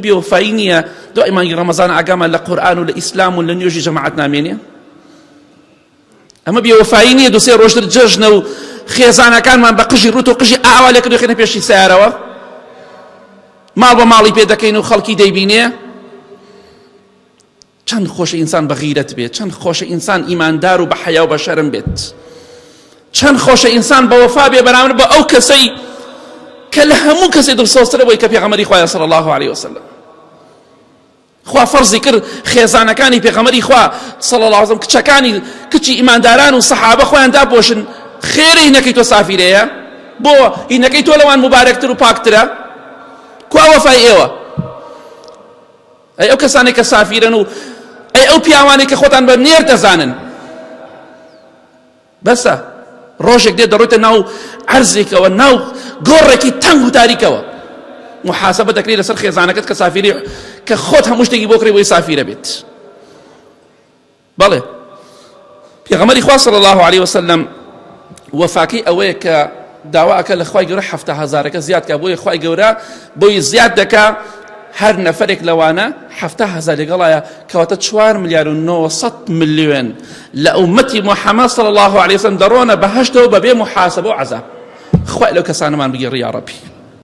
بێوەفایی نییە دوای مانگی ڕەمەزان ئاگامان لە قورئان و لە ئیسلام و لە نوێژی جەماعەت نامێنێ؟ ئەمە بێوەفایی نییە دوسێ ڕۆژتر جەژنە و خێزانەکانمان بە قژی ڕوت و قژی ئاوا لێکرد خێنە پێشی سیارەوە ماڵ بە ماڵی پێ دەکەین و خەڵکی دەیبینێ؟ چەند خۆشە ئینسان بە غیرەت بێت، چەند خۆشە ئینسان ئیماندار و بە حەیا و بە شەرم بێت، چەند خۆشە ئینسان بە وەفا بێ بەرامبەر بە ئەو کەسەی کە لە هەموو کەسێ دڵسۆزترە بۆی کە پێغەمبەری خوایە صلی الله علیه وسلم. خوا فەرزی کرد خێزانەکانی پێغەمبەری خوا صلی الله علیه وسلم کچەکانی کچی ئیمانداران و سەحابە خۆیان داپۆشن، خێرە هینەکەی تۆ سافیرەیە؟ بۆ هینەکەی تۆ لەوان موبارەکتر و پاکترە؟ کوا وەفای ئێوە؟ ئەی ئەو کەسانەی کە سافیرەن و ئەی ئەو پیاوانەی کە خۆتان بە نێر دەزانن بەسە ڕۆژێک دێت دەڕۆیتە ناو عەرزێکەوە ناو گۆڕێکی تەنگ و تاریکەوە محاسبە دەکرێت لەسەر خێزانەکەت کە سافیری کە خۆت هەموو شتێکی بۆ کڕی بۆی سافیرە بێت. بەڵێ پێغەمبەری خوا صلی الله علیه وسلم وەفاکەی ئەوەیە کە داوا ئەکە لە خوای گەورە حەفتا هەزارەکە زیاد کە بۆیە خوای گەورە بۆی زیاد دەکا هەر نەفرێک لەوانە 7 هزار لەگەڵایە کەواتە 4 ملیار و 900 ملیۆن لە ئومەتی محەممەد صلی الله علیه وسلم دەڕۆنە بەهەشتەوە بەبێ محاسبە و عەزاب خوای لەو کەسانەمان بگێڕی یا ڕەبی.